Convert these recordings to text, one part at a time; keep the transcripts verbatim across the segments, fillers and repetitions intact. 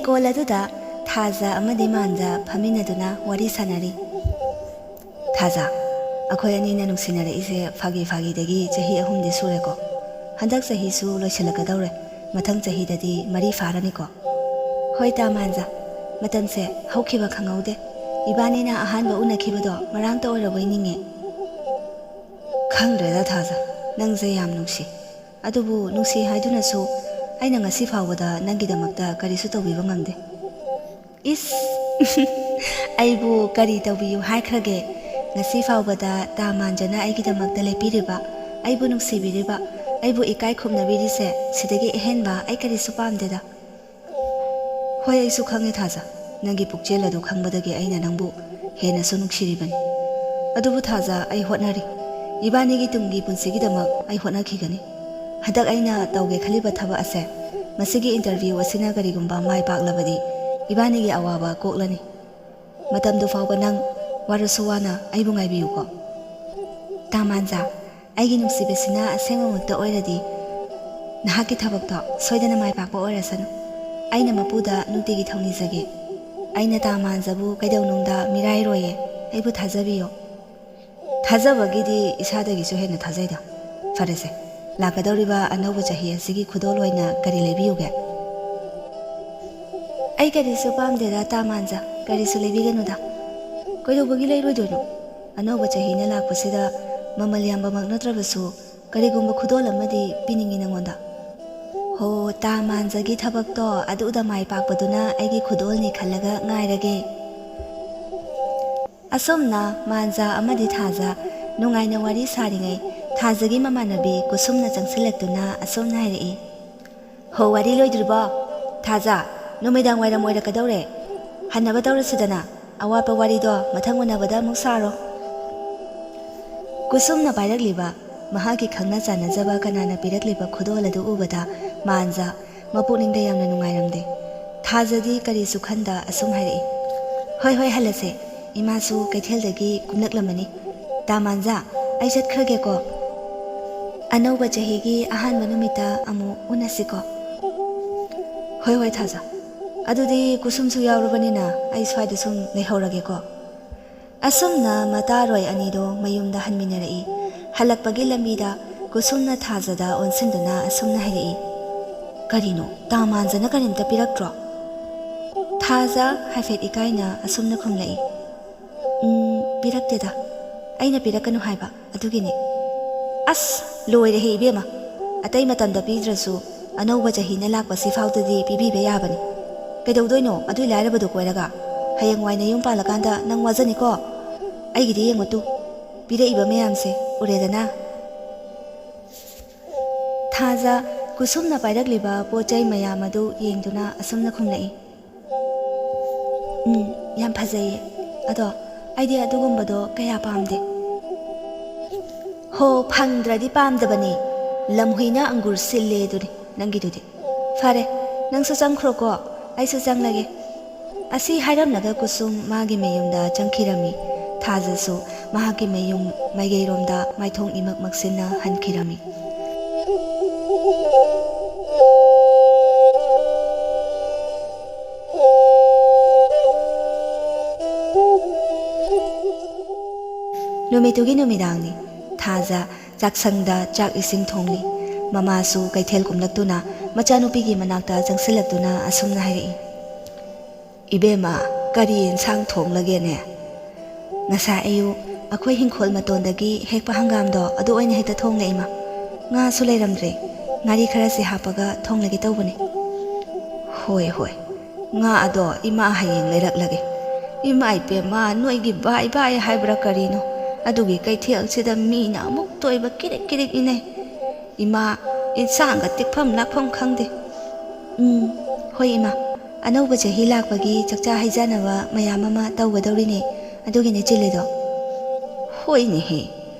Call ꯑꯗꯨꯗ ꯊꯥꯖ ꯑꯃꯗꯤ ꯃꯥꯟꯖ ꯐꯝꯃꯤꯟꯅꯗꯨꯅ ꯋꯥꯔꯤ ꯁꯥꯟꯅꯔꯤ꯫ "ꯊꯥꯖ, ꯑꯩꯈꯣꯏ ꯑꯅꯤꯅ ꯅꯨꯡꯁꯤꯅꯔꯛꯏꯁꯦ ꯐꯥꯒꯤ ꯐꯥꯒꯤꯗꯒꯤ ꯆꯍꯤ ꯑꯍꯨꯝꯗꯤ ꯁꯨꯔꯦꯀꯣ꯫ ꯍꯟꯗꯛ ꯆꯍꯤꯁꯨ ꯂꯣꯏꯁꯤꯜꯂꯛꯀꯗꯧꯔꯦ꯫ ꯃꯊꯪ ꯆꯍꯤꯗꯗꯤ ꯃꯔꯤ ꯐꯥꯔꯅꯤꯀꯣ꯫" "ꯍꯣꯏ ꯇꯥ ꯃꯥꯟꯖ, ꯃꯇꯝꯁꯦ ꯍꯧꯈꯤꯕ ꯈꯪꯍꯧꯗꯦ꯫ ꯏꯕꯥꯅꯤꯅ ꯑꯍꯥꯟꯕ ꯎꯅꯈꯤꯕꯗꯣ ꯉꯔꯥꯡꯇ ꯑꯣꯏꯔꯕꯣꯏ ꯅꯤꯡꯉꯦ꯫" "ꯈꯪꯗ꯭ꯔꯦꯗ ꯊꯥꯖ, ꯅꯪꯁꯦ ꯌꯥꯝ ꯅꯨꯡꯁꯤ꯫ ꯑꯗꯨꯕꯨ ꯅꯨꯡꯁꯤ ꯍꯥꯏꯗꯨꯅꯁꯨ ꯑꯩꯅ ꯉꯁꯤ ꯐꯥꯎꯕꯗ ꯅꯪꯒꯤꯗꯃꯛꯇ ꯀꯔꯤꯁꯨ ꯇꯧꯕꯤꯕ ꯉꯝꯗꯦ꯫" "ꯏꯁ, ꯑꯩꯕꯨ ꯀꯔꯤ ꯇꯧꯕꯤꯌꯨ ꯍꯥꯏꯈ꯭ꯔꯒꯦ? ꯉꯁꯤ ꯐꯥꯎꯕꯗ ꯇꯥ ꯃꯥꯟꯖꯅ ꯑꯩꯒꯤꯗꯃꯛꯇ ꯂꯦꯞꯄꯤꯔꯤꯕ, ꯑꯩꯕꯨ ꯅꯨꯡꯁꯤꯕꯤꯔꯤꯕ, ꯑꯩꯕꯨ ꯏꯀꯥꯏ ꯈꯨꯝꯅꯕꯤꯔꯤꯁꯦ, ꯁꯤꯗꯒꯤ ꯑꯍꯦꯟꯕ ꯑꯩ ꯀꯔꯤꯁꯨ ꯄꯥꯝꯗꯦꯗ꯫" "ꯍꯣꯏ, ꯑꯩꯁꯨ ꯈꯪꯉꯦ ꯊꯥꯖ, ꯅꯪꯒꯤ ꯄꯨꯛꯆꯦꯜ ꯑꯗꯨ ꯈꯪꯕꯗꯒꯤ ꯑꯩꯅ ꯅꯪꯕꯨ ꯍꯦꯟꯅꯁꯨ ꯅꯨꯡꯁꯤꯔꯤꯕꯅꯤ꯫ ꯑꯗꯨꯕꯨ ꯊꯥꯖ, ꯑꯩ ꯍꯣꯠꯅꯔꯤ꯫ ꯏꯕꯥꯅꯤꯒꯤ ꯇꯨꯡꯒꯤ ꯄꯨꯟꯁꯤꯒꯤꯗꯃꯛ ꯑꯩ ꯍꯣꯠꯅꯈꯤꯒꯅꯤ꯫ ꯍꯟꯗꯛ ꯑꯩꯅ ꯇꯧꯒꯦ ꯈꯜꯂꯤꯕ ꯊꯕꯛ ꯑꯁꯦ, ꯃꯁꯤꯒꯤ ꯏꯟꯇꯔꯚ꯭ꯌꯨ ꯑꯁꯤꯅ ꯀꯔꯤꯒꯨꯝꯕ ꯃꯥꯏ ꯄꯥꯛꯂꯕꯗꯤ, ꯏꯕꯥꯅꯤꯒꯤ ꯑꯋꯥꯕ ꯀꯣꯛꯂꯅꯤ꯫ ꯃꯇꯝꯗꯨ ꯐꯥꯎꯕ ꯅꯪ ꯋꯥꯔꯁꯨ ꯋꯥꯅ ꯑꯩꯕꯨ ꯉꯥꯏꯕꯤꯌꯨꯀꯣ꯫" "ꯇꯥ ꯃꯥꯟꯖ, ꯑꯩꯒꯤ ꯅꯨꯡꯁꯤꯕꯁꯤꯅ ꯑꯁꯦꯡꯕꯃꯛꯇ ꯑꯣꯏꯔꯗꯤ, ꯅꯍꯥꯛꯀꯤ ꯊꯕꯛꯇꯣ ꯁꯣꯏꯗꯅ ꯃꯥꯏ ꯄꯥꯛꯄ ꯑꯣꯏꯔꯁꯅꯨ꯫ ꯑꯩꯅ ꯃꯄꯨꯗ ꯅꯨꯡꯇꯤꯒꯤ ꯊꯧꯅꯤꯖꯒꯦ꯫ ꯑꯩꯅ ꯇꯥ ꯃꯥꯟꯖꯕꯨ ꯀꯩꯗꯧꯅꯨꯡꯗ ꯃꯤꯔꯥꯏꯔꯣꯏꯌꯦ꯫ ꯑꯩꯕꯨ ꯊꯥꯖꯕꯤꯌꯣ꯫" "ꯊꯥꯖꯕꯒꯤꯗꯤ ꯏꯁꯥꯗꯒꯤꯁꯨ ꯍꯦꯟꯅ ꯊꯥꯖꯩꯗ꯫ ꯐꯔꯦꯁꯦ, ꯂꯥꯛꯀꯗꯧꯔꯤꯕ ꯑꯅꯧꯕ ꯆꯍꯤ ꯑꯁꯤꯒꯤ ꯈꯨꯗꯣꯜ ꯑꯣꯏꯅ ꯀꯔꯤ ꯂꯩꯕꯤꯌꯨꯒꯦ?" "ꯑꯩ ꯀꯔꯤꯁꯨ ꯄꯥꯝꯗꯦꯗ ꯇꯥ ꯃꯥꯟꯖ, ꯀꯔꯤꯁꯨ ꯂꯩꯕꯤꯒꯅꯨꯗ꯫ ꯀꯩꯗꯧꯕꯒꯤ ꯂꯩꯔꯣꯏꯗꯣꯏꯅꯣ? ꯑꯅꯧꯕ ꯆꯍꯤꯅ ꯂꯥꯛꯄꯁꯤꯗ ꯃꯃꯜ ꯌꯥꯝꯕꯃꯛ ꯅꯠꯇ꯭ꯔꯕꯁꯨ ꯀꯔꯤꯒꯨꯝꯕ ꯈꯨꯗꯣꯜ ꯑꯃꯗꯤ ꯄꯤꯅꯤꯡꯉꯤ ꯅꯉꯣꯟꯗ꯫" "ꯍꯣ, ꯇꯥ ꯃꯥꯟꯖꯒꯤ ꯊꯕꯛꯇꯣ ꯑꯗꯨꯗ ꯃꯥꯏ ꯄꯥꯛꯄꯗꯨꯅ ꯑꯩꯒꯤ ꯈꯨꯗꯣꯜꯅꯤ ꯈꯜꯂꯒ ꯉꯥꯏꯔꯒꯦ꯫" ꯑꯁꯨꯝꯅ ꯃꯥꯟꯖꯥ ꯑꯃꯗꯤ ꯊꯥꯖ ꯅꯨꯡꯉꯥꯏꯅ ꯋꯥꯔꯤ ꯁꯥꯔꯤꯉꯩ, ꯊꯥꯖꯒꯤ ꯃꯃꯥꯟꯅꯕꯤ ꯀꯨꯁꯨꯝꯅ ꯆꯪꯁꯤꯜꯂꯛꯇꯨꯅ ꯑꯁꯨꯝꯅ ꯍꯥꯏꯔꯛꯏ, "ꯍꯣ, ꯋꯥꯔꯤ ꯂꯣꯏꯗ꯭ꯔꯤꯕꯣ? ꯊꯥꯖ, ꯅꯨꯃꯤꯗꯥꯡ ꯋꯥꯏꯔꯝ ꯑꯣꯏꯔꯛꯀꯗꯧꯔꯦ꯫ ꯍꯟꯅꯕ ꯇꯧꯔꯁꯤꯗꯅ꯫ ꯑꯋꯥꯠꯄ ꯋꯥꯔꯤꯗꯣ ꯃꯊꯪ ꯎꯅꯕꯗ ꯑꯃꯨꯛ ꯁꯥꯔꯣ꯫" ꯀꯨꯁꯨꯝꯅ ꯄꯥꯏꯔꯛꯂꯤꯕ ꯃꯍꯥꯛꯀꯤ ꯈꯪꯅ ꯆꯥꯟꯅꯖꯕ ꯀꯅꯥꯅ ꯄꯤꯔꯛꯂꯤꯕ ꯈꯨꯗꯣꯜ ꯑꯗꯨ ꯎꯕꯗ ꯃꯥꯟꯖ ꯃꯄꯨꯛꯅꯤꯡꯗ ꯌꯥꯝꯅ ꯅꯨꯡꯉꯥꯏꯔꯝꯗꯦ꯫ ꯊꯥꯖꯗꯤ ꯀꯔꯤꯁꯨ ꯈꯟꯗ ꯑꯁꯨꯝ ꯍꯥꯏꯔꯛꯏ, "ꯍꯣꯏ, ꯍꯣꯏ, ꯍꯜꯂꯁꯦ꯫ ꯏꯃꯥꯁꯨ ꯀꯩꯊꯦꯜꯗꯒꯤ ꯀꯨꯝꯂꯛꯂꯝꯃꯅꯤ꯫ ꯇꯥ ꯃꯥꯟꯖꯥ, ꯑꯩ ꯆꯠꯈ꯭ꯔꯒꯦꯀꯣ꯫ ꯑꯅꯧꯕ ꯆꯍꯤꯒꯤ ꯑꯍꯥꯟꯕ ꯅꯨꯃꯤꯠꯇ ꯑꯃꯨꯛ ꯎꯅꯁꯤꯀꯣ꯫" "ꯍꯣꯏ, ꯍꯣꯏ, ꯊꯥꯖ꯫ "ꯑꯗꯨꯗꯤ ꯀꯨꯁꯨꯝꯁꯨ ꯌꯥꯎꯔꯕꯅꯤꯅ ꯑꯩ ꯁ꯭ꯋꯥꯏꯗ ꯁꯨꯝ ꯂꯩꯍꯧꯔꯒꯦꯀꯣ"꯫ ꯑꯁꯨꯝꯅ ꯃꯇꯥꯔꯣꯏ ꯑꯅꯤꯗꯣ ꯃꯌꯨꯝꯗ ꯍꯟꯃꯤꯟꯅꯔꯛꯏ꯫ ꯍꯜꯂꯛꯄꯒꯤ ꯂꯝꯕꯤꯗ ꯀꯨꯁꯨꯝꯅ ꯊꯥꯖꯗ ꯑꯣꯟꯁꯤꯟꯗꯨꯅ ꯑꯁꯨꯝꯅ ꯍꯥꯏꯔꯛꯏ, "ꯀꯔꯤꯅꯣ, ꯇꯥ ꯃꯥꯟꯖꯅ ꯀꯔꯤꯝꯇ ꯄꯤꯔꯛꯇ꯭ꯔꯣ?" ꯊꯥꯖ ꯍꯥꯏꯐꯦꯠ ꯏꯀꯥꯏꯅ ꯑꯁꯨꯝꯅ ꯈꯨꯝꯂꯛꯏ, "ꯎꯝ, ꯄꯤꯔꯛꯇꯦꯗ꯫ ꯑꯩꯅ ꯄꯤꯔꯛꯀꯅꯨ ꯍꯥꯏꯕ, ꯑꯗꯨꯒꯤꯅꯦ"꯫ "ꯑꯁ, ꯂꯣꯏꯔꯦꯍꯦ ꯏꯕꯦꯝꯃ! ꯑꯇꯩ ꯃꯇꯝꯗ ꯄꯤꯗ꯭ꯔꯁꯨ ꯑꯅꯧꯕ ꯆꯍꯤꯅ ꯂꯥꯛꯄꯁꯤ ꯐꯥꯎꯗꯗꯤ ꯄꯤꯕꯤꯕ ꯌꯥꯕꯅꯤ꯫ ꯀꯩꯗꯧꯗꯣꯏꯅꯣ ꯑꯗꯨꯏ ꯂꯥꯏꯔꯕꯗꯣ ꯀꯣꯏꯔꯒ? ꯍꯌꯦꯡꯋꯥꯏ ꯅꯌꯨꯝ ꯄꯥꯜꯂꯀꯥꯟꯗ ꯅꯪ ꯋꯥꯖꯅꯤꯀꯣ꯫ ꯑꯩꯒꯤꯗꯤ ꯌꯦꯡꯉꯨ ꯇꯨ, ꯄꯤꯔꯛꯏꯕ ꯃꯌꯥꯝꯁꯦ ꯎꯔꯦꯗꯅ"꯫ ꯊꯥꯖ ꯀꯨꯁꯨꯝꯅ ꯄꯥꯏꯔꯛꯂꯤꯕ ꯄꯣꯠ ꯆꯩ ꯃꯌꯥꯝ ꯑꯗꯨ ꯌꯦꯡꯗꯨꯅ ꯑꯁꯨꯝꯅ ꯈꯨꯝꯂꯛꯏ, "ꯎꯝ, ꯌꯥꯝ ꯐꯖꯩꯌꯦ꯫ ꯑꯗꯣ ꯑꯩꯗꯤ ꯑꯗꯨꯒꯨꯝꯕꯗꯣ ꯀꯌꯥ ꯄꯥꯝꯗꯦ"꯫ "ꯍꯣ, ꯐꯪꯗ꯭ꯔꯗꯤ ꯄꯥꯝꯗꯕꯅꯤ꯫ ꯂꯝꯍꯨꯏꯅ ꯑꯪꯒꯨꯔ ꯁꯤꯜꯂꯦ ꯑꯗꯨꯅꯤ ꯅꯪꯒꯤꯗꯨꯗꯤ꯫ ꯐꯔꯦ, ꯅꯪꯁꯨ ꯆꯪꯈ꯭ꯔꯣꯀꯣ, ꯑꯩꯁꯨ ꯆꯪꯂꯒꯦ"꯫ ꯑꯁꯤ ꯍꯥꯏꯔꯝꯂꯒ ꯀꯨꯁꯨꯝ ꯃꯥꯒꯤ ꯃꯌꯨꯝꯗ ꯆꯪꯈꯤꯔꯝꯃꯤ꯫ ꯊꯥꯖꯁꯨ ꯃꯍꯥꯛꯀꯤ ꯃꯌꯨꯝ ꯃꯥꯏꯀꯩꯔꯣꯝꯗ ꯃꯥꯏꯊꯣꯡ ꯏꯃꯛ ꯃꯛꯁꯤꯟꯅ ꯍꯟꯈꯤꯔꯝꯃꯤ꯫ ꯅꯨꯃꯤꯠꯇꯨꯒꯤ ꯅꯨꯃꯤꯗꯥꯡꯅꯤ꯫ ꯊꯥꯖ ꯆꯥꯛꯁꯪꯗ ꯆꯥꯛ ꯏꯁꯤꯡ ꯊꯣꯡꯂꯤ꯫ ꯃꯃꯥꯁꯨ ꯀꯩꯊꯦꯜ ꯀꯨꯝꯂꯛꯇꯨꯅ ꯃꯆꯥꯅꯨꯄꯤꯒꯤ ꯃꯅꯥꯛꯇ ꯆꯪꯁꯤꯜꯂꯛꯇꯨꯅ ꯑꯁꯨꯝꯅ ꯍꯥꯏꯔꯛꯏ, "ꯏꯕꯦꯝꯃ, ꯀꯔꯤ ꯌꯦꯟꯁꯥꯡ ꯊꯣꯡꯂꯒꯦꯅꯦ?" "ꯉꯁꯥꯏ ꯑꯌꯨꯛ ꯑꯩꯈꯣꯏ ꯍꯤꯡꯈꯣꯜ ꯃꯇꯣꯟꯗꯒꯤ ꯍꯦꯛꯄ ꯍꯪꯒꯥꯝꯗꯣ ꯑꯗꯨ ꯑꯣꯏꯅ ꯍꯦꯛꯇ ꯊꯣꯡꯂꯦ ꯏꯃꯥ꯫ ꯉꯥꯁꯨ ꯂꯩꯔꯝꯗ꯭ꯔꯦ꯫ ꯉꯥꯔꯤ ꯈꯔꯁꯦ ꯍꯥꯞꯄꯒ ꯊꯣꯡꯂꯒꯦ ꯇꯧꯕꯅꯦ"꯫ "ꯍꯣꯏ, ꯍꯣꯏ, ꯉꯥ ꯑꯗꯣ ꯏꯃꯥ ꯍꯌꯦꯡ ꯂꯩꯔꯛꯂꯒꯦ"꯫ ꯏꯃꯥ ꯏꯕꯦꯝꯃ, ꯅꯣꯏꯒꯤ ꯕꯥꯏ ꯕꯥꯏ ꯍꯥꯏꯕ꯭ꯔꯥ ꯀꯔꯤꯅꯣ, ꯑꯗꯨꯒꯤ ꯀꯩꯊꯦꯜꯁꯤꯗ ꯃꯤꯅ ꯑꯃꯨꯛ ꯇꯣꯏꯕ ꯀꯤꯔꯤꯛ ꯀꯤꯔꯤꯛ ꯏꯅꯩ꯫ ꯏꯃꯥ, ꯏꯟꯁꯥꯡꯒ ꯇꯤꯛꯐꯝ ꯂꯥꯛꯐꯝ ꯈꯪꯗꯦ꯫ "ꯎꯝ, ꯍꯣꯏ ꯏꯃꯥ, ꯑꯅꯧꯕ ꯆꯍꯤ ꯂꯥꯛꯄꯒꯤ ꯆꯥꯛꯆꯥ ꯍꯩꯖꯥꯅꯕ ꯃꯌꯥꯝ ꯑꯃ ꯇꯧꯒꯗꯧꯔꯤꯅꯦ, ꯑꯗꯨꯒꯤꯅꯦ ꯆꯤꯜꯂꯤꯗꯣ"꯫ "ꯍꯣꯏꯅꯦꯍꯦ,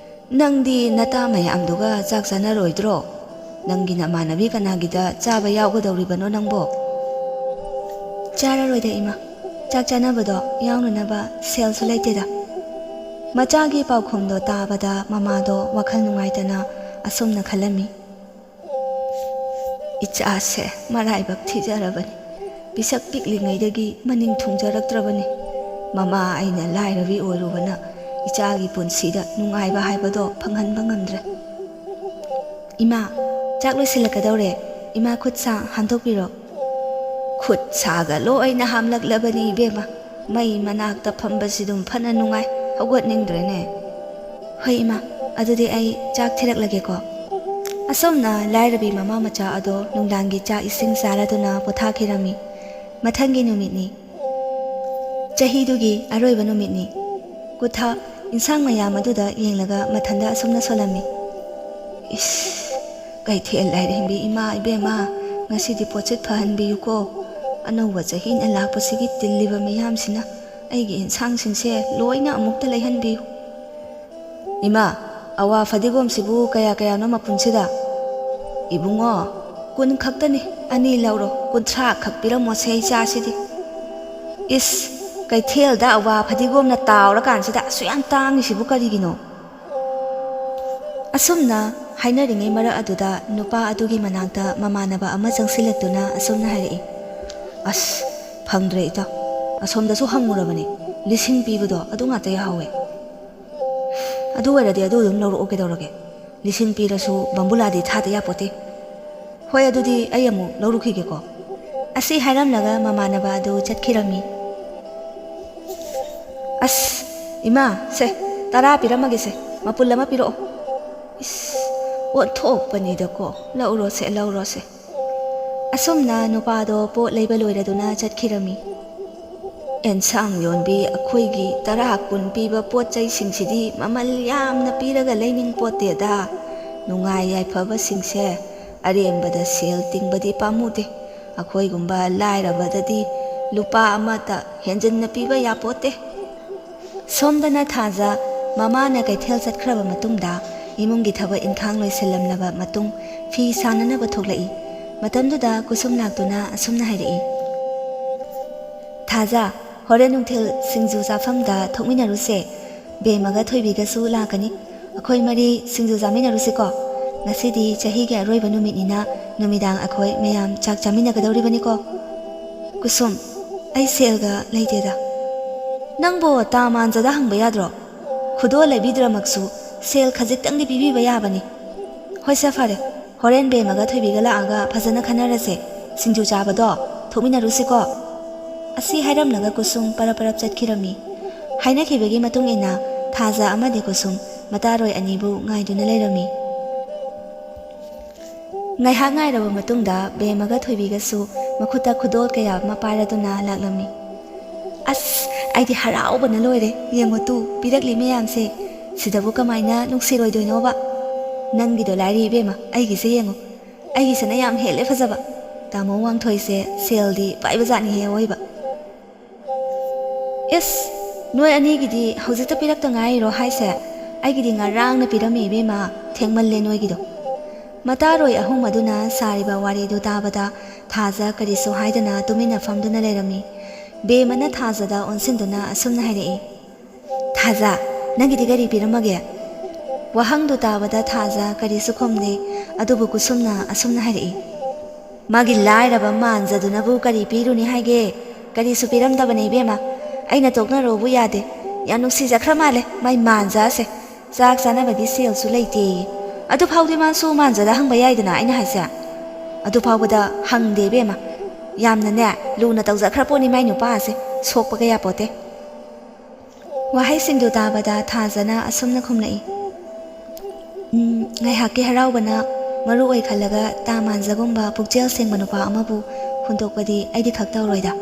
ꯅꯪꯗꯤ ꯅꯇꯥ ꯃꯌꯥꯝꯗꯨꯒ ꯆꯥꯛ ꯆꯥꯅꯔꯣꯏꯗ꯭ꯔꯣ? ꯅꯪꯒꯤ ꯅꯃꯥꯟꯅꯕꯤ ꯀꯅꯥꯒꯤꯗ ꯆꯥꯕ ꯌꯥꯎꯒꯗꯧꯔꯤꯕꯅꯣ ꯅꯪꯕꯣ?" "ꯆꯥꯔꯔꯣꯏꯗ ꯏꯃꯥ, ꯆꯥꯛ ꯆꯥꯅꯕꯗꯣ ꯌꯥꯎꯅꯅꯕ ꯁꯦꯜꯁꯨ ꯂꯩꯇꯦꯗ"꯫ ꯃꯆꯥꯒꯤ ꯄꯥꯎꯈꯨꯝꯗꯣ ꯇꯥꯕꯗ ꯃꯃꯥꯗꯣ ꯋꯥꯈꯜ ꯅꯨꯡꯉꯥꯏꯇꯅ ꯑꯁꯨꯝꯅ ꯈꯜꯂꯝꯃꯤ, "ꯏꯆꯥꯁꯦ ꯃꯔꯥꯏꯕꯛ ꯊꯤꯖꯔꯕꯅꯤ꯫ ꯄꯤꯁꯛ ꯄꯤꯛꯂꯤꯉꯩꯗꯒꯤ ꯃꯅꯤꯡ ꯊꯨꯡꯖꯔꯛꯇ꯭ꯔꯕꯅꯤ꯫ ꯃꯃꯥ ꯑꯩꯅ ꯂꯥꯏꯔꯕꯤ ꯑꯣꯏꯔꯨꯕꯅ ꯏꯆꯥꯒꯤ ꯄꯨꯟꯁꯤꯗ ꯅꯨꯡꯉꯥꯏꯕ ꯍꯥꯏꯕꯗꯣ ꯐꯪꯍꯟꯕ ꯉꯝꯗ꯭ꯔꯦ꯫ "ꯏꯃꯥ, ꯆꯥꯛ ꯂꯣꯏꯁꯤꯜꯂꯛꯀꯗꯧꯔꯦ꯫ ꯏꯃꯥ, ꯈꯨꯠ ꯁꯥ ꯍꯥꯝꯗꯣꯛꯄꯤꯔꯣ꯫" "ꯈꯨꯠ ꯁꯥꯒ ꯂꯣꯏꯅ ꯍꯥꯝꯂꯛꯂꯕꯅꯤ ꯏꯕꯦꯝꯃ꯫ ꯃꯩ ꯃꯅꯥꯛꯇ ꯐꯝꯕꯁꯤꯗꯨꯝ ꯐꯅ ꯅꯨꯡꯉꯥꯏ꯫ ꯍꯧꯒꯠꯅꯤꯡꯗ꯭ꯔꯦꯅꯦ꯫" "ꯍꯣꯏ ꯏꯃꯥ, ꯑꯗꯨꯗꯤ ꯑꯩ ꯆꯥꯛ ꯊꯤꯔꯛꯂꯒꯦꯀꯣ꯫" ꯑꯁꯨꯝꯅ ꯂꯥꯏꯔꯕꯤ ꯃꯃꯥ ꯃꯆꯥ ꯑꯗꯣ ꯅꯨꯡꯗꯥꯡꯒꯤ ꯆꯥꯛ ꯏꯁꯤꯡ ꯆꯥꯔꯗꯨꯅ ꯄꯣꯊꯥꯈꯤꯔꯝꯃꯤ꯫ ꯃꯊꯪꯒꯤ ꯅꯨꯃꯤꯠꯅꯤ꯫ ꯆꯍꯤꯗꯨꯒꯤ ꯑꯔꯣꯏꯕ ꯅꯨꯃꯤꯠꯅꯤ꯫ ꯀꯨꯊꯥ ꯏꯟꯁꯥꯡ ꯃꯌꯥꯝ ꯑꯗꯨꯗ ꯌꯦꯡꯂꯒ ꯃꯊꯟꯗ ꯑꯁꯨꯝꯅ ꯁꯣꯜꯂꯝꯃꯤ꯫ "ꯏꯁ, ꯀꯩꯊꯦꯜ ꯂꯥꯏꯔꯦꯝꯕꯤ ꯏꯃꯥ ꯏꯕꯦꯝꯃ, ꯉꯁꯤꯗꯤ ꯄꯣꯠꯁꯤꯠ ꯐꯍꯟꯕꯤꯌꯨꯀꯣ꯫ ꯑꯅꯧꯕ ꯆꯍꯤꯅ ꯂꯥꯛꯄꯁꯤꯒꯤ ꯇꯤꯜꯂꯤꯕ ꯃꯌꯥꯝꯁꯤꯅ ꯑꯩꯒꯤ ꯏꯟꯁꯥꯡꯁꯤꯡꯁꯦ ꯂꯣꯏꯅ ꯑꯃꯨꯛꯇ ꯂꯩꯍꯟꯕꯤꯌꯨ꯫" "ꯏꯃꯥ, ꯑꯋꯥ ꯐꯗꯤꯒꯣꯝꯁꯤꯕꯨ ꯀꯌꯥ ꯀꯌꯥꯅꯣ ꯃꯄꯨꯟꯁꯤꯗ?" "ꯏꯕꯨꯡꯉꯣ, ꯀꯨꯟ ꯈꯛꯇꯅꯤ, ꯑꯅꯤ ꯂꯧꯔꯣ, ꯀꯨꯟꯊ꯭ꯔꯥ ꯈꯛ ꯄꯤꯔꯝꯃꯣꯁꯦ ꯏꯆꯥꯁꯤꯗꯤ꯫" "ꯏꯁ, ꯀꯩꯊꯦꯜꯗ ꯑꯋꯥ ꯐꯗꯤꯒꯣꯝꯅ ꯇꯥꯎꯔꯀꯥꯟꯁꯤꯗ ꯑꯁꯨꯛ ꯌꯥꯝ ꯇꯥꯡꯉꯤꯁꯤꯕꯨ ꯀꯔꯤꯒꯤꯅꯣ?" ꯑꯁꯨꯝꯅ ꯍꯥꯏꯅꯔꯤꯉꯩ ꯃꯔꯛ ꯑꯗꯨꯗ ꯅꯨꯄꯥ ꯑꯗꯨꯒꯤ ꯃꯅꯥꯛꯇ ꯃꯃꯥꯟꯅꯕ ꯑꯃ ꯆꯪꯁꯤꯜꯂꯛꯇꯨꯅ ꯑꯁꯨꯝꯅ ꯍꯥꯏꯔꯛꯏ꯫ "ꯑꯁ, ꯐꯪꯗ꯭ꯔꯦ ꯏꯇꯥꯎ, ꯑꯁꯣꯝꯗꯁꯨ ꯍꯪꯉꯨꯔꯕꯅꯤ, ꯂꯤꯁꯤꯡ ꯄꯤꯕꯗꯣ ꯑꯗꯨ ꯉꯥꯛꯇ ꯌꯥꯍꯧꯋꯦ꯫" "ꯑꯗꯨ ꯑꯣꯏꯔꯗꯤ ꯑꯗꯨ ꯑꯗꯨꯝ ꯂꯧꯔꯛꯑꯣ ꯀꯩꯗꯧꯔꯒꯦ, ꯂꯤꯁꯤꯡ ꯄꯤꯔꯁꯨ ꯕꯝꯕꯨꯂꯥꯗꯤ ꯊꯥꯗ ꯌꯥꯄꯣꯠꯇꯦ꯫" "ꯍꯣꯏ, ꯑꯗꯨꯗꯤ ꯑꯩ ꯑꯃꯨꯛ ꯂꯧꯔꯨꯈꯤꯒꯦꯀꯣ꯫" ꯑꯁꯤ ꯍꯥꯏꯔꯝꯂꯒ ꯃꯃꯥꯟꯅꯕ ꯑꯗꯨ ꯆꯠꯈꯤꯔꯝꯃꯤ꯫ "ꯑꯁ, ꯏꯃꯥ, ꯁꯦ, ꯇꯔꯥ ꯄꯤꯔꯝꯃꯒꯦꯁꯦ, ꯃꯄꯨꯜ ꯑꯃ ꯄꯤꯔꯛꯑꯣ꯫" "ꯏꯁ, ꯑꯣꯟꯊꯣꯛꯄꯅꯤꯗꯀꯣ, ꯂꯧꯔꯣꯁꯦ, ꯂꯧꯔꯣꯁꯦ꯫" ꯑꯁꯨꯝꯅ ꯅꯨꯄꯥꯗꯣ ꯄꯣꯠ ꯂꯩꯕ ꯂꯣꯏꯔꯗꯨꯅ ꯆꯠꯈꯤꯔꯝꯃꯤ꯫ "ꯑꯦꯟꯁꯥꯡ ꯌꯣꯟꯕꯤ ꯑꯩꯈꯣꯏꯒꯤ ꯇꯔꯥ ꯀꯨꯟ ꯄꯤꯕ ꯄꯣꯠ ꯆꯩꯁꯤꯡꯁꯤꯗꯤ ꯃꯃꯜ ꯌꯥꯝꯅ ꯄꯤꯔꯒ ꯂꯩꯅꯤꯡ ꯄꯣꯠꯇꯦꯗ꯫ ꯅꯨꯡꯉꯥꯏ ꯌꯥꯏꯐꯕꯁꯤꯡꯁꯦ ꯑꯔꯦꯝꯕꯗ ꯁꯦꯜ ꯇꯤꯡꯕꯗꯤ ꯄꯥꯝꯃꯨꯗꯦ꯫ ꯑꯩꯈꯣꯏꯒꯨꯝꯕ ꯂꯥꯏꯔꯕꯗꯗꯤ ꯂꯨꯄꯥ ꯑꯃꯇ ꯍꯦꯟꯖꯤꯟꯅ ꯄꯤꯕ ꯌꯥꯄꯣꯠꯇꯦ꯫" ꯁꯣꯝꯗꯅ ꯊꯥꯖ ꯃꯃꯥꯅ ꯀꯩꯊꯦꯜ ꯆꯠꯈ꯭ꯔꯕ ꯃꯇꯨꯡꯗ ꯏꯃꯨꯡꯒꯤ ꯊꯕꯛ ꯏꯪꯈꯥꯡ ꯂꯣꯏꯁꯤꯜꯂꯝꯂꯕ ꯃꯇꯨꯡ ꯐꯤ ꯁꯥꯅꯅꯕ ꯊꯣꯛꯂꯛꯏ꯫ ꯃꯇꯝꯗꯨꯗ ꯀꯨꯁꯨꯝ ꯂꯥꯛꯇꯨꯅ ꯑꯁꯨꯝꯅ ꯍꯥꯏꯔꯛꯏ, "ꯊꯥꯖ, ꯍꯣꯔꯦꯟ ꯅꯨꯡꯊꯤꯜ ꯁꯤꯡꯖꯨ ꯆꯥꯐꯝꯗ ꯊꯣꯛꯃꯤꯟꯅꯔꯨꯁꯦ꯫ ꯕꯦꯝꯃꯒ ꯊꯣꯏꯕꯤꯒꯁꯨ ꯂꯥꯛꯀꯅꯤ꯫ ꯑꯩꯈꯣꯏ ꯃꯔꯤ ꯁꯤꯡꯖꯨ ꯆꯥꯃꯤꯟꯅꯔꯨꯁꯤꯀꯣ꯫ ꯉꯁꯤꯗꯤ ꯆꯍꯤꯒꯤ ꯑꯔꯣꯏꯕ ꯅꯨꯃꯤꯠꯅꯤꯅ ꯅꯨꯃꯤꯗꯥꯡ ꯑꯩꯈꯣꯏ ꯃꯌꯥꯝ ꯆꯥꯛ ꯆꯥꯃꯤꯟꯅꯒꯗꯧꯔꯤꯕꯅꯤꯀꯣ꯫" ꯀꯨꯁꯨꯝ, ꯑꯩ ꯁꯦꯜꯒ ꯂꯩꯇꯦꯗ꯫ ꯅꯪꯕꯣ ꯇꯥ ꯃꯥꯟꯖꯗ ꯍꯪꯕ ꯌꯥꯗ꯭ꯔꯣ? ꯈꯨꯗꯣꯜ ꯂꯩꯕꯤꯗ꯭ꯔꯃꯛꯁꯨ ꯁꯦꯜ ꯈꯖꯤꯛꯇꯪꯗꯤ ꯄꯤꯕꯤꯕ ꯌꯥꯕꯅꯤ꯫ ꯍꯣꯏꯁꯦ, ꯐꯔꯦ, ꯍꯣꯔꯦꯟ ꯕꯦꯝꯃꯒ ꯊꯣꯏꯕꯤꯒ ꯂꯥꯛꯑꯒ ꯐꯖꯅ ꯈꯟꯅꯔꯁꯦ꯫ ꯁꯤꯡꯖꯨ ꯆꯥꯕꯗꯣ ꯊꯣꯛꯃꯤꯟꯅꯔꯨꯁꯤꯀꯣ꯫ ꯑꯁꯤ ꯍꯥꯏꯔꯝꯂꯒ ꯀꯨꯁꯨꯝ ꯄꯔꯞ ꯄꯔꯞ ꯆꯠꯈꯤꯔꯝꯃꯤ꯫ ꯍꯥꯏꯅꯈꯤꯕꯒꯤ ꯃꯇꯨꯡ ꯏꯟꯅ ꯊꯥꯖ ꯑꯃꯗꯤ ꯀꯨꯁꯨꯝ ꯃꯇꯥꯔꯣꯏ ꯑꯅꯤꯕꯨ ꯉꯥꯏꯗꯨꯅ ꯂꯩꯔꯝꯃꯤ꯫ ꯉꯥꯏꯍꯥꯛ ꯉꯥꯏꯔꯕ ꯃꯇꯨꯡꯗ ꯕꯦꯝꯃꯒ ꯊꯣꯏꯕꯤꯒꯁꯨ ꯃꯈꯨꯠꯇ ꯈꯨꯗꯣꯜ ꯀꯌꯥ ꯑꯃ ꯄꯥꯏꯔꯗꯨꯅ ꯂꯥꯛꯂꯝꯃꯤ꯫ ꯑꯁ, ꯑꯩꯗꯤ ꯍꯔꯥꯎꯕꯅ ꯂꯣꯏꯔꯦ꯫ ꯌꯦꯡꯉꯨ ꯇꯨ, ꯄꯤꯔꯛꯂꯤ ꯃꯌꯥꯝꯁꯦ꯫ ꯁꯤꯗꯕꯨ ꯀꯃꯥꯏꯅ ꯅꯨꯡꯁꯤꯔꯣꯏꯗꯣꯏꯅꯣꯕ? ꯅꯪꯒꯤꯗꯣ ꯂꯥꯏꯔꯤ ꯏꯕꯦꯝꯃ, ꯑꯩꯒꯤꯁꯦ ꯌꯦꯡꯉꯨ꯫ ꯑꯩꯒꯤꯁꯤꯅ ꯌꯥꯝ ꯍꯦꯜꯂꯦ ꯐꯖꯕ꯫ ꯇꯥꯃꯣ ꯋꯥꯡꯊꯣꯏꯁꯦ ꯁꯦꯜꯗꯤ ꯄꯥꯏꯕꯖꯥꯠꯅꯤꯍꯦ ꯑꯋꯣꯏꯕ꯫ ꯏꯁ, ꯅꯣꯏ ꯑꯅꯤꯒꯤꯗꯤ ꯍꯧꯖꯤꯛꯇ ꯄꯤꯔꯛꯇ ꯉꯥꯏꯔꯤꯔꯣ ꯍꯥꯏꯁꯦ? ꯑꯩꯒꯤꯗꯤ ꯉꯔꯥꯡꯅ ꯄꯤꯔꯝꯃꯦ ꯏꯕꯦꯝꯃ, ꯊꯦꯡꯃꯜꯂꯦ ꯅꯣꯏꯒꯤꯗꯣ꯫ ꯃꯇꯥꯔꯣꯏ ꯑꯍꯨꯝ ꯑꯗꯨꯅ ꯁꯥꯔꯤꯕ ꯋꯥꯔꯤꯗꯨ ꯇꯥꯕꯗ ꯊꯥꯖ ꯀꯔꯤꯁꯨ ꯍꯥꯏꯗꯅ ꯇꯨꯃꯤꯟꯅ ꯐꯝꯗꯨꯅ ꯂꯩꯔꯝꯃꯤ꯫ ꯕꯦꯝꯃꯅ ꯊꯥꯖꯗ ꯑꯣꯟꯁꯤꯟꯗꯨꯅ ꯑꯁꯨꯝꯅ ꯍꯥꯏꯔꯛꯏ, "ꯊꯥꯖ, ꯅꯪꯒꯤꯗꯤ ꯀꯔꯤ ꯄꯤꯔꯝꯃꯒꯦ?" ꯋꯥꯍꯪꯗꯨ ꯇꯥꯕꯗ ꯊꯥꯖ ꯀꯔꯤꯁꯨ ꯈꯨꯝꯗꯦ, ꯑꯗꯨꯕꯨ ꯀꯨꯁꯨꯝꯅ ꯑꯁꯨꯝꯅ ꯍꯥꯏꯔꯛꯏ, "ꯃꯥꯒꯤ ꯂꯥꯏꯔꯕ ꯃꯥꯟꯖꯗꯨꯅꯕꯨ ꯀꯔꯤ ꯄꯤꯔꯨꯅꯤ ꯍꯥꯏꯒꯦ? ꯀꯔꯤꯁꯨ ꯄꯤꯔꯝꯗꯕꯅꯦ ꯏꯕꯦꯝꯃ꯫ ꯑꯩꯅ ꯇꯣꯛꯅꯔꯣꯕꯨ ꯌꯥꯗꯦ꯫ ꯌꯥꯝ ꯅꯨꯡꯁꯤꯖꯈ꯭ꯔ ꯃꯥꯜꯂꯦ ꯃꯥꯏ ꯃꯥꯟꯖꯥꯁꯦ꯫ ꯆꯥꯛ ꯆꯥꯅꯕꯒꯤ ꯁꯦꯜꯁꯨ ꯂꯩꯇꯦꯌꯦ꯫ ꯑꯗꯨ ꯐꯥꯎꯗꯤ ꯃꯥꯁꯨ ꯃꯥꯟꯖꯗ ꯍꯪꯕ ꯌꯥꯏꯗꯅ ꯑꯩꯅ ꯍꯥꯏꯁꯦ꯫ ꯑꯗꯨ ꯐꯥꯎꯕꯗ ꯍꯪꯗꯦ ꯏꯕꯦꯝꯃ꯫ ꯌꯥꯝꯅꯅꯦ ꯂꯨꯅ ꯇꯧꯖꯈ꯭ꯔ ꯄꯣꯠꯅꯤ ꯃꯥꯏ ꯅꯨꯄꯥ ꯑꯁꯦ꯫ ꯁꯣꯛꯄꯒ ꯌꯥꯄꯣꯠꯇꯦ꯫" ꯋꯥꯍꯩꯁꯤꯡꯗꯨ ꯇꯥꯕꯗ ꯊꯥꯖꯅ ꯑꯁꯨꯝꯅ ꯈꯨꯝꯂꯛꯏ, "ꯎꯝ, ꯉꯥꯏꯍꯥꯛꯀꯤ ꯍꯔꯥꯎꯕꯅ ꯃꯔꯨ ꯑꯣꯏ ꯈꯜꯂꯒ ꯇꯥ ꯃꯥꯟꯖꯒꯨꯝꯕ ꯄꯨꯛꯆꯦꯜ ꯁꯦꯡꯕ ꯅꯨꯄꯥ ꯑꯃꯕꯨ ꯍꯨꯟꯗꯣꯛꯄꯗꯤ ꯑꯩꯗꯤ ꯈꯛ ꯇꯧꯔꯣꯏꯗ꯫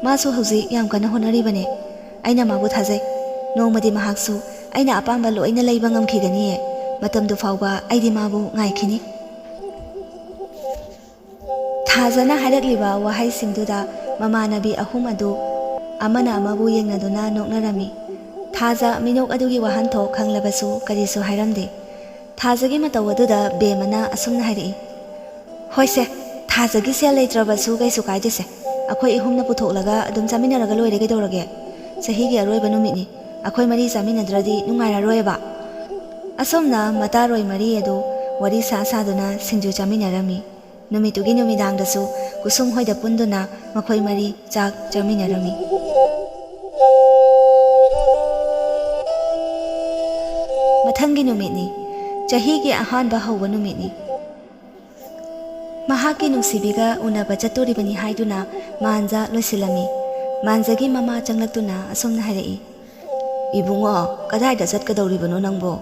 ꯃꯥꯁꯨ ꯍꯧꯖꯤꯛ ꯌꯥꯝ ꯀꯟꯅ ꯍꯣꯠꯅꯔꯤꯕꯅꯦ꯫ ꯑꯩꯅ ꯃꯥꯕꯨ ꯊꯥꯖꯩ꯫ ꯅꯣꯡꯃꯗꯤ ꯃꯍꯥꯛꯁꯨ ꯑꯩꯅ ꯑꯄꯥꯝꯕ ꯂꯣꯏꯅ ꯂꯩꯕ ꯉꯝꯈꯤꯒꯅꯤꯌꯦ꯫ ꯃꯇꯝꯗꯨ ꯐꯥꯎꯕ ꯑꯩꯗꯤ ꯃꯥꯕꯨ ꯉꯥꯏꯈꯤꯅꯤ꯫" ꯊꯥꯖꯅ ꯍꯥꯏꯔꯛꯂꯤꯕ ꯋꯥꯍꯩꯁꯤꯡꯗꯨꯗ ꯃꯃꯥꯟꯅꯕꯤ ꯑꯍꯨꯝ ꯑꯗꯨ ꯑꯃꯅ ꯑꯃꯕꯨ ꯌꯦꯡꯅꯗꯨꯅ ꯅꯣꯛꯅꯔꯝꯃꯤ꯫ ꯊꯥꯖ ꯃꯤꯅꯣꯛ ꯑꯗꯨꯒꯤ ꯋꯥꯍꯟꯊꯣꯛ ꯈꯪꯂꯕꯁꯨ ꯀꯔꯤꯁꯨ ꯍꯥꯏꯔꯝꯗꯦ꯫ ꯊꯥꯖꯒꯤ ꯃꯇꯧ ꯑꯗꯨꯗ ꯕꯦꯝꯃꯅ ꯑꯁꯨꯝꯅ ꯍꯥꯏꯔꯛꯏ, "ꯍꯣꯏꯁꯦ, ꯊꯥꯖꯒꯤ ꯁꯦꯜ ꯂꯩꯇ꯭ꯔꯕꯁꯨ ꯀꯩꯁꯨ ꯀꯥꯏꯗꯦꯁꯦ꯫ ꯑꯩꯈꯣꯏ ꯑꯍꯨꯝꯅ ꯄꯨꯊꯣꯛꯂꯒ ꯑꯗꯨꯝ ꯆꯥꯃꯤꯟꯅꯔꯒ ꯂꯣꯏꯔꯦ ꯀꯩꯗꯧꯔꯒꯦ? ꯆꯍꯤꯒꯤ ꯑꯔꯣꯏꯕ ꯅꯨꯃꯤꯠꯅꯤ꯫ ꯑꯩꯈꯣꯏ ꯃꯔꯤ ꯆꯥꯃꯤꯟꯅꯗ꯭ꯔꯗꯤ ꯅꯨꯡꯉꯥꯏꯔꯔꯣꯏꯕ꯫" ꯑꯁꯨꯝꯅ ꯃꯇꯥꯔꯣꯏ ꯃꯔꯤ ꯑꯗꯨ ꯋꯥꯔꯤ ꯁꯥ ꯁꯥꯗꯨꯅ ꯁꯤꯡꯖꯨ ꯆꯥꯃꯤꯟꯅꯔꯝꯃꯤ꯫ ꯅꯨꯃꯤꯠꯇꯨꯒꯤ ꯅꯨꯃꯤꯗꯥꯡꯗꯁꯨ ꯀꯨꯁꯨꯝ ꯍꯣꯏꯗ ꯄꯨꯟꯗꯨꯅ ꯃꯈꯣꯏ ꯃꯔꯤ ꯆꯥꯛ ꯆꯥꯃꯤꯟꯅꯔꯝꯃꯤ꯫ ꯃꯊꯪꯒꯤ ꯅꯨꯃꯤꯠꯅꯤ꯫ ꯆꯍꯤꯒꯤ ꯑꯍꯥꯟꯕ ꯍꯧꯕ ꯅꯨꯃꯤꯠꯅꯤ꯫ ꯃꯍꯥꯛꯀꯤ ꯅꯨꯡꯁꯤꯕꯤꯒ ꯎꯅꯕ ꯆꯠꯇꯣꯔꯤꯕꯅꯤ ꯍꯥꯏꯗꯨꯅ ꯃꯥꯟꯖ ꯂꯣꯏꯁꯤꯜꯂꯝꯃꯤ꯫ ꯃꯥꯟꯖꯒꯤ ꯃꯃꯥ ꯆꯪꯂꯛꯇꯨꯅ ꯑꯁꯨꯝꯅ ꯍꯥꯏꯔꯛꯏ, "ꯏꯕꯨꯡꯉꯣ, ꯀꯗꯥꯏꯗ ꯆꯠꯀꯗꯧꯔꯤꯕꯅꯣ ꯅꯪꯕꯣ?"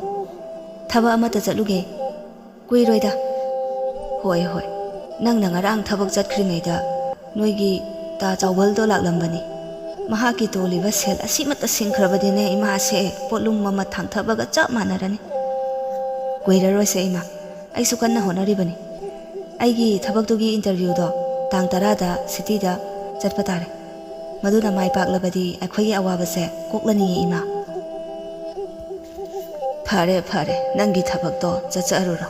"ꯊꯕꯛ ꯑꯃꯠꯇ ꯆꯠꯂꯨꯒꯦ꯫" "ꯀꯨꯏꯔꯣꯏꯗ꯫" "ꯍꯣꯏ, ꯍꯣꯏ, ꯅꯪꯅ ꯉꯔꯥꯡ ꯊꯕꯛ ꯆꯠꯈ꯭ꯔꯤꯉꯩꯗ ꯅꯣꯏꯒꯤ ꯇꯥ ꯆꯥꯎꯕꯜꯗꯣ ꯂꯥꯛꯂꯝꯕꯅꯤ꯫ ꯃꯍꯥꯛꯀꯤ ꯇꯣꯜꯂꯤꯕ ꯁꯦꯜ ꯑꯁꯤꯃꯠꯇ ꯁꯤꯡꯈ꯭ꯔꯕꯗꯤꯅꯦ ꯏꯃꯥꯁꯦ ꯄꯣꯠꯂꯨꯝ ꯑꯃ ꯊꯥꯡꯊꯕꯒ ꯆꯞ ꯃꯥꯟꯅꯔꯅꯤ꯫" "ꯀꯨꯏꯔꯔꯣꯏꯁꯦ ꯏꯃꯥ, ꯑꯩꯁꯨ ꯀꯟꯅ ꯍꯣꯠꯅꯔꯤꯕꯅꯤ꯫ ꯑꯩꯒꯤ ꯊꯕꯛꯇꯨꯒꯤ ꯏꯟꯇꯔꯚ꯭ꯌꯨꯗꯣ ꯇꯥꯡ ꯇꯔꯥꯗ ꯁꯤꯇꯤꯗ ꯆꯠꯄ ꯇꯥꯔꯦ꯫ ꯃꯗꯨꯅ ꯃꯥꯏ ꯄꯥꯛꯂꯕꯗꯤ ꯑꯩꯈꯣꯏꯒꯤ ꯑꯋꯥꯕꯁꯦ ꯀꯣꯛꯂꯅꯤꯌꯦ ꯏꯃꯥ꯫" "ꯐꯔꯦ, ꯐꯔꯦ, ꯅꯪꯒꯤ ꯊꯕꯛꯇꯣ ꯆꯠꯆꯔꯨꯔꯣ꯫"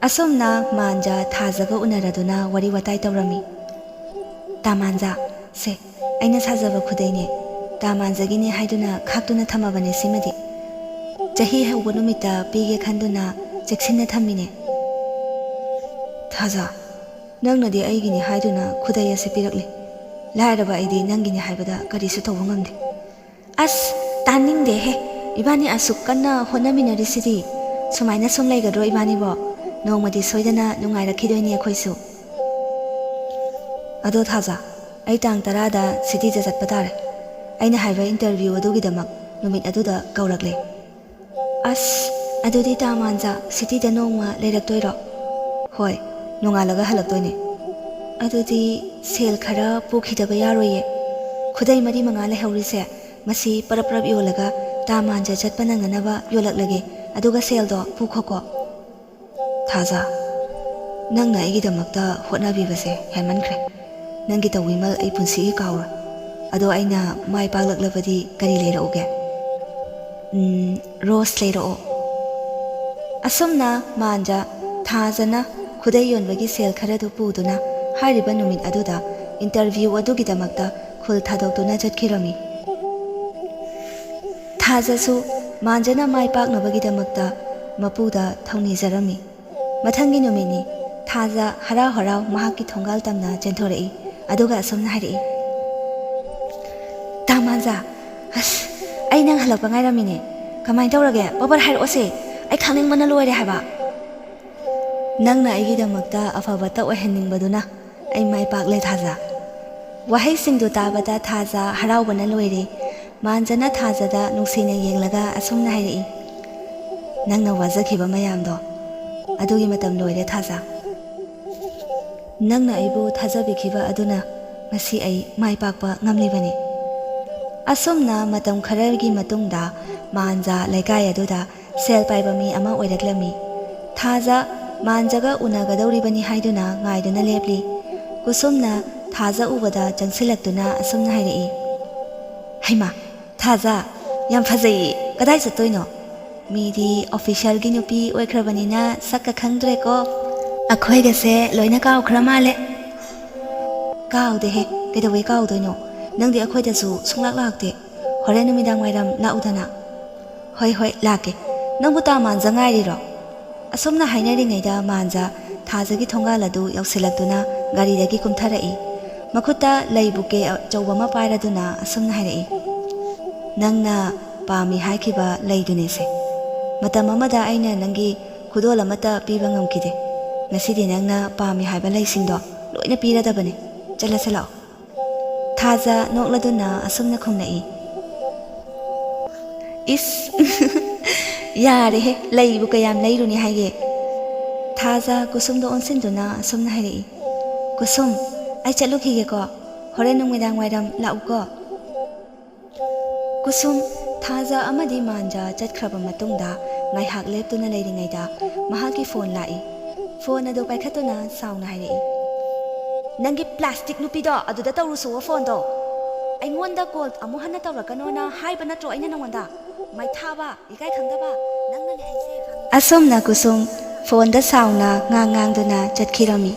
ꯑꯁꯨꯝꯅ ꯃꯥꯟꯖ ꯊꯥꯖꯒ ꯎꯅꯔꯗꯨꯅ ꯋꯥꯔꯤ ꯋꯥꯇꯥꯏ ꯇꯧꯔꯝꯃꯤ꯫ "ꯇꯥ ꯃꯥꯟꯖ, ꯁꯦ, ꯑꯩꯅ ꯁꯥꯖꯕ ꯈꯨꯗꯩꯅꯦ꯫ ꯇꯥ ꯃꯥꯟꯖꯒꯤꯅꯦ ꯍꯥꯏꯗꯨꯅ ꯈꯥꯛꯇꯨꯅ ꯊꯝꯃꯕꯅꯦ ꯁꯤꯃꯗꯤ꯫ ꯆꯍꯤ ꯍꯧꯕ ꯅꯨꯃꯤꯠꯇ ꯄꯤꯒꯦ ꯈꯟꯗꯨꯅ ꯆꯦꯛꯁꯤꯟꯅ ꯊꯝꯃꯤꯅꯦ꯫" "ꯊꯥꯖ, ꯅꯪꯅꯗꯤ ꯑꯩꯒꯤꯅꯤ ꯍꯥꯏꯗꯨꯅ ꯈꯨꯗꯩ ꯑꯁꯤ ꯄꯤꯔꯛꯂꯤ꯫ ꯂꯥꯏꯔꯕ ꯑꯩꯗꯤ ꯅꯪꯒꯤꯅꯤ ꯍꯥꯏꯕꯗ ꯀꯔꯤꯁꯨ ꯇꯧꯕ ꯉꯝꯗꯦ꯫" "ꯑꯁ, ꯇꯥꯅꯤꯡꯗꯦꯍꯦ꯫ ꯏꯕꯥꯅꯤ ꯑꯁꯨꯛ ꯀꯟꯅ ꯍꯣꯠꯅꯃꯤꯟꯅꯔꯤꯁꯤꯗꯤ꯫ ꯁꯨꯃꯥꯏꯅ ꯁꯨꯝ ꯂꯩꯒꯗ꯭ꯔꯣ ꯏꯕꯥꯅꯤꯕꯣ? ꯅꯣꯡꯃꯗꯤ ꯁꯣꯏꯗꯅ ꯅꯨꯡꯉꯥꯏꯔꯛꯈꯤꯗꯣꯏꯅꯤ ꯑꯩꯈꯣꯏꯁꯨ꯫" "ꯑꯗꯣ ꯊꯥꯖ, ꯑꯩ ꯇꯥꯡ ꯇꯔꯥꯗ ꯁꯤꯇꯤꯗ ꯆꯠꯄ ꯇꯥꯔꯦ꯫ ꯑꯩꯅ ꯍꯥꯏꯕ ꯏꯟꯇꯔꯚ꯭ꯌꯨ ꯑꯗꯨꯒꯤꯗꯃꯛ ꯅꯨꯃꯤꯠ ꯑꯗꯨꯗ ꯀꯧꯔꯛꯂꯦ꯫" "ꯑꯁ, ꯑꯗꯨꯗꯤ ꯇꯥ ꯃꯥꯟꯖ ꯁꯤꯇꯤꯗ ꯅꯣꯡꯃ ꯂꯩꯔꯛꯇꯣꯏꯔꯣ?" "ꯍꯣꯏ, ꯅꯣꯡꯉꯥꯜꯂꯒ ꯍꯜꯂꯛꯇꯣꯏꯅꯦ꯫" "ꯑꯗꯨꯗꯤ ꯁꯦꯜ ꯈꯔ ꯄꯨꯈꯤꯗꯕ ꯌꯥꯔꯣꯏꯌꯦ꯫ ꯈꯨꯗꯩ ꯃꯔꯤ ꯃꯉꯥ ꯂꯩꯍꯧꯔꯤꯁꯦ, ꯃꯁꯤ ꯄꯔꯞ ꯄꯔꯞ ꯌꯣꯜꯂꯒ ꯇꯥ ꯃꯥꯟꯖ ꯆꯠꯄ ꯅꯪꯅꯅꯕ ꯌꯣꯜꯂꯛꯂꯒꯦ꯫ ꯑꯗꯨꯒ ꯁꯦꯜꯗꯣ ꯄꯨꯈꯣꯀꯣ꯫" "ꯊꯥꯖ, ꯅꯪꯅ ꯑꯩꯒꯤꯗꯃꯛꯇ ꯍꯣꯠꯅꯕꯤꯕꯁꯦ ꯍꯦꯟꯃꯟꯈ꯭ꯔꯦ꯫ ꯅꯪꯒꯤ ꯇꯧꯕꯤꯃꯜ ꯑꯩ ꯄꯨꯟꯁꯤꯒꯤ ꯀꯥꯎꯔꯣꯏ꯫ ꯑꯗꯣ ꯑꯩꯅ ꯃꯥꯏ ꯄꯥꯛꯂꯛꯂꯕꯗꯤ ꯀꯔꯤ ꯂꯩꯔꯛꯎꯒꯦ?" "ꯎꯝ, ꯔꯣꯁ ꯂꯩꯔꯛꯑꯣ꯫" ꯑꯁꯨꯝꯅ ꯃꯥꯟꯖ ꯊꯥꯖꯅ ꯈꯨꯗꯩ ꯌꯣꯟꯕꯒꯤ ꯁꯦꯜ ꯈꯔꯗꯨ ꯄꯨꯗꯨꯅ ꯍꯥꯏꯔꯤꯕ ꯅꯨꯃꯤꯠ ꯑꯗꯨꯗ ꯏꯟꯇꯔꯚ꯭ꯌꯨ ꯑꯗꯨꯒꯤꯗꯃꯛꯇ ꯈꯨꯜ ꯊꯥꯗꯣꯛꯇꯨꯅ ꯆꯠꯈꯤꯔꯝꯃꯤ꯫ ꯊꯥꯖꯁꯨ ꯃꯥꯟꯖꯅ ꯃꯥꯏ ꯄꯥꯛꯅꯕꯒꯤꯗꯃꯛꯇ ꯃꯄꯨꯗ ꯊꯧꯅꯤꯖꯔꯝꯃꯤ꯫ ꯃꯊꯪꯒꯤ ꯅꯨꯃꯤꯠꯅꯤ꯫ ꯊꯥꯖ ꯍꯔꯥꯎ ꯍꯔꯥꯎ ꯃꯍꯥꯛꯀꯤ ꯊꯣꯡꯒꯥꯜ ꯇꯝꯅ ꯆꯦꯟꯊꯣꯔꯛꯏ꯫ ꯑꯗꯨꯒ ꯑꯁꯨꯝꯅ ꯍꯥꯏꯔꯛꯏ, "ꯇꯥ ꯃꯥꯟꯖꯥ, ꯑꯁ, ꯑꯩ ꯅꯪ ꯍꯜꯂꯛꯄ ꯉꯥꯏꯔꯝꯃꯤꯅꯦ꯫ ꯀꯃꯥꯏꯅ ꯇꯧꯔꯒꯦ? ꯕꯕꯔ ꯍꯥꯏꯔꯛꯑꯣꯁꯦ꯫ ꯑꯩ ꯈꯪꯅꯤꯡꯕꯅ ꯂꯣꯏꯔꯦ ꯍꯥꯏꯕ꯫ ꯅꯪꯅ ꯑꯩꯒꯤꯗꯃꯛꯇ ꯑꯐꯕꯇ ꯑꯣꯏꯍꯟꯅꯤꯡꯕꯗꯨꯅ ꯑꯩ ꯃꯥꯏ ꯄꯥꯛꯂꯦ, ꯊꯥꯖ꯫" ꯋꯥꯍꯩꯁꯤꯡꯗꯨ ꯇꯥꯕꯗ ꯊꯥꯖ ꯍꯔꯥꯎꯕꯅ ꯂꯣꯏꯔꯦ꯫ ꯃꯥꯟꯖꯅ ꯊꯥꯖꯗ ꯅꯨꯡꯁꯤꯅ ꯌꯦꯡꯂꯒ ꯑꯁꯨꯝꯅ ꯍꯥꯏꯔꯛꯏ, "ꯅꯪꯅ ꯋꯥꯖꯈꯤꯕ ꯃꯌꯥꯝꯗꯣ, ꯑꯗꯨꯒꯤ ꯃꯇꯝ ꯂꯣꯏꯔꯦ, ꯊꯥꯖ꯫ ꯅꯪꯅ ꯑꯩꯕꯨ ꯊꯥꯖꯕꯤꯈꯤꯕ ꯑꯗꯨꯅ ꯉꯁꯤ ꯑꯩ ꯃꯥꯏ ꯄꯥꯛꯄ ꯉꯝꯂꯤꯕꯅꯤ꯫" ꯑꯁꯨꯝꯅ ꯃꯇꯝ ꯈꯔꯒꯤ ꯃꯇꯨꯡꯗ ꯃꯥꯟꯖꯥ ꯂꯩꯀꯥꯏ ꯑꯗꯨꯗ ꯁꯦꯜ ꯄꯥꯏꯕ ꯃꯤ ꯑꯃ ꯑꯣꯏꯔꯛꯂꯝꯃꯤ꯫ ꯊꯥꯖ ꯃꯥꯟꯖꯒ ꯎꯅꯒꯗꯧꯔꯤꯕꯅꯤ ꯍꯥꯏꯗꯨꯅ ꯉꯥꯏꯗꯨꯅ ꯂꯦꯞꯂꯤ꯫ ꯀꯨꯁꯨꯝꯅ ꯊꯥꯖ ꯎꯕꯗ ꯆꯪꯁꯤꯜꯂꯛꯇꯨꯅ ꯑꯁꯨꯝꯅ ꯍꯥꯏꯔꯛꯏ, "ꯍꯩꯃꯥ, ꯊꯥꯖ, ꯌꯥꯝ ꯐꯖꯩꯌꯦ꯫ ꯀꯗꯥꯏ ꯆꯠꯇꯣꯏꯅꯣ? ꯃꯤꯗꯤ ꯑꯣꯐꯤꯁꯔꯒꯤ ꯅꯨꯄꯤ ꯑꯣꯏꯈ꯭ꯔꯕꯅꯤꯅ ꯁꯛꯀ ꯈꯪꯗ꯭ꯔꯦꯀꯣ꯫" "ꯑꯩꯈꯣꯏꯒꯁꯦ ꯂꯣꯏꯅ ꯀꯥꯎꯈ꯭ꯔ ꯃꯥꯜꯂꯦ꯫" "ꯀꯥꯎꯗꯦꯍꯦ, ꯀꯩꯗꯧꯕꯩ ꯀꯥꯎꯗꯣꯏꯅꯣ? ꯅꯪꯗꯤ ꯑꯩꯈꯣꯏꯗꯁꯨ ꯁꯨꯡꯂꯥꯛ ꯂꯥꯛꯇꯦ꯫ ꯍꯣꯔꯦꯟ ꯅꯨꯃꯤꯗꯥꯡ ꯋꯥꯏꯔꯝ ꯂꯥꯛꯎꯗꯅ꯫" "ꯍꯣꯏ, ꯍꯣꯏ, ꯂꯥꯛꯀꯦ꯫ ꯅꯪꯕꯨ ꯇꯥ ꯃꯥꯟꯖ ꯉꯥꯏꯔꯤꯔꯣ?" ꯑꯁꯨꯝꯅ ꯍꯥꯏꯅꯔꯤꯉꯩꯗ ꯃꯥꯟꯖ ꯊꯥꯖꯒꯤ ꯊꯣꯡꯒꯥꯜ ꯑꯗꯨ ꯌꯧꯁꯤꯜꯂꯛꯇꯨꯅ ꯒꯥꯔꯤꯗꯒꯤ ꯀꯨꯝꯊꯔꯛꯏ꯫ ꯃꯈꯨꯠꯇ ꯂꯩ ꯕꯨꯀꯦ ꯑꯆꯧꯕ ꯑꯃ ꯄꯥꯏꯔꯗꯨꯅ ꯑꯁꯨꯝꯅ ꯍꯥꯏꯔꯛꯏ, "ꯅꯪꯅ ꯄꯥꯝꯃꯤ ꯍꯥꯏꯈꯤꯕ ꯂꯩꯗꯨꯅꯤꯁꯦ꯫ ꯃꯇꯝ ꯑꯃꯗ ꯑꯩꯅ ꯅꯪꯒꯤ ꯈꯨꯗꯣꯜ ꯑꯃꯠꯇ ꯄꯤꯕ ꯉꯝꯈꯤꯗꯦ꯫ ꯉꯁꯤꯗꯤ ꯅꯪꯅ ꯄꯥꯝꯃꯤ ꯍꯥꯏꯕ ꯂꯩꯁꯤꯡꯗꯣ ꯂꯣꯏꯅ ꯄꯤꯔꯗꯕꯅꯤ꯫ ꯆꯠꯂꯁꯤ ꯂꯥꯛꯑꯣ꯫" ꯊꯥꯖ ꯅꯣꯛꯂꯗꯨꯅ ꯑꯁꯨꯝꯅ ꯈꯨꯝꯂꯛꯏ, "ꯏꯁ, ꯌꯥꯔꯦꯍꯦ, ꯂꯩꯕꯨ ꯀꯌꯥꯝ ꯂꯩꯔꯨꯅꯤ ꯍꯥꯏꯒꯦ?" ꯊꯥꯖ ꯀꯨꯁꯨꯝꯗ ꯑꯣꯟꯁꯤꯟꯗꯨꯅ ꯑꯁꯨꯝꯅ ꯍꯥꯏꯔꯛꯏ, "ꯀꯨꯁꯨꯝ, ꯑꯩ ꯆꯠꯂꯨꯈꯤꯒꯦꯀꯣ꯫ ꯍꯣꯔꯦꯟ ꯅꯨꯃꯤꯗꯥꯡ ꯋꯥꯏꯔꯝ ꯂꯥꯛꯎꯀꯣ꯫" ꯀꯨꯁꯨꯝ, ꯊꯥꯖ ꯑꯃꯗꯤ ꯃꯥꯟꯖ ꯆꯠꯈ꯭ꯔꯕ ꯃꯇꯨꯡꯗ ꯉꯥꯏꯍꯥꯛ ꯂꯦꯞꯇꯨꯅ ꯂꯩꯔꯤꯉꯩꯗ ꯃꯍꯥꯛꯀꯤ ꯐꯣꯟ ꯂꯥꯛꯏ꯫ ꯐꯣꯟ ꯑꯗꯨ ꯄꯥꯏꯈꯠꯇꯨꯅ ꯁꯥꯎꯅ ꯍꯥꯏꯔꯛꯏ, "ꯅꯪꯒꯤ ꯄ꯭ꯂꯥꯁꯇꯤꯛ ꯅꯨꯄꯤꯗꯣ ꯑꯗꯨꯗ ꯇꯧꯔꯨꯁꯨꯋꯣ ꯐꯣꯟꯗꯣ꯫ ꯑꯩꯉꯣꯟꯗ ꯀꯣꯜ ꯑꯃꯨꯛ ꯍꯟꯅ ꯇꯧꯔꯛꯀꯅꯣꯅ ꯍꯥꯏꯕ ꯅꯠꯇ꯭ꯔꯣ ꯑꯩꯅ ꯅꯉꯣꯟꯗ? ꯃꯩꯊꯥꯕ, ꯏꯀꯥꯏ ꯈꯪꯗꯕ, ꯅꯪꯅꯅꯦ ꯑꯩꯁꯦ ꯐꯥꯒꯤ" ꯑꯁꯨꯝꯅ ꯀꯨꯁꯨꯝ ꯐꯣꯟꯗ ꯁꯥꯎꯅ ꯉꯥꯡ ꯉꯥꯡꯗꯨꯅ ꯆꯠꯈꯤꯔꯝꯃꯤ꯫